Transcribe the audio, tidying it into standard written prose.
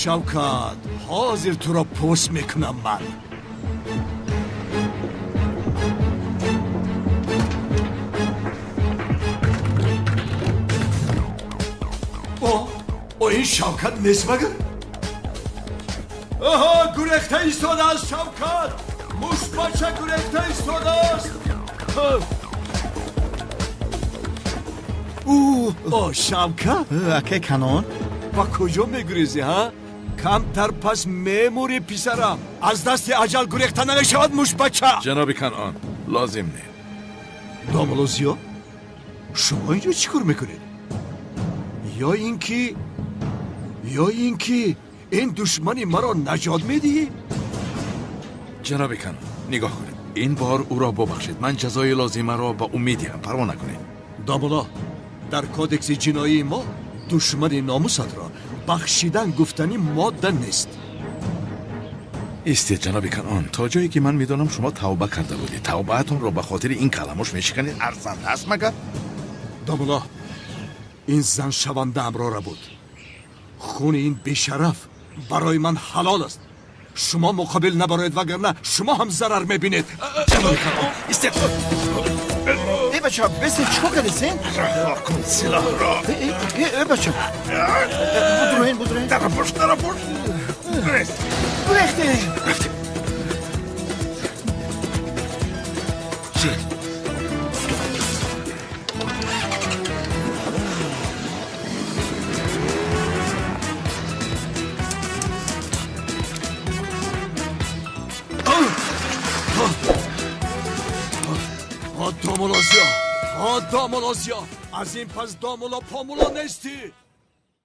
Шавкат, ҳозир туро пӯст мекунам ман. О, ин Шавкат нест магар? Оҳо, гурехта истодааст Шавкат! Мушбача гурехта истодааст! О, Шавкат! Акай Канон. Ба куҷо мегурезӣ, ҳа? Камтар пас мемурӣ, писарам. Аз дасти аҷал гурехта намешавад, мушбача. Ҷаноби Канъон, лозим не. Домулло Зиё, шумо инҷо чӣ кор мекунед? Ё ин ки ин душмани маро наҷот медиҳӣ? Ҷаноби Канъон, нигоҳ кунед, ин бор ӯро бубахшед, ман ҷазои лозимаро ба ӯ медиҳам, парво накунед. Домулло, дар кодекси ҷиноии мо душмани номусатро бахшидан гуфтанӣ модда нест. Истед, ҷаноби Канъон, то ҷое ки ман медонам, шумо тавба карда будед. Тавбаатонро ба хотири ин каламуш мешиканед? Арзанда аст магар? Домулло, ин зан шавандаамро рабуд. Хуни ин бешараф барои ман ҳалол аст. Шумо муқобил набароед, вагарна шумо ҳам зарар мебинед. Ҷаноби Канъон, истед! Э, бача, бесе, чикор кардесен? Раҳо кун силоҳро! Э, бача, будроен, будроен. Дарапош, дарапош! Гурехте. Рафтем. Шин. Домулло Зиё, домулло Зиё, аз ин пас домулло помулло нестӣ.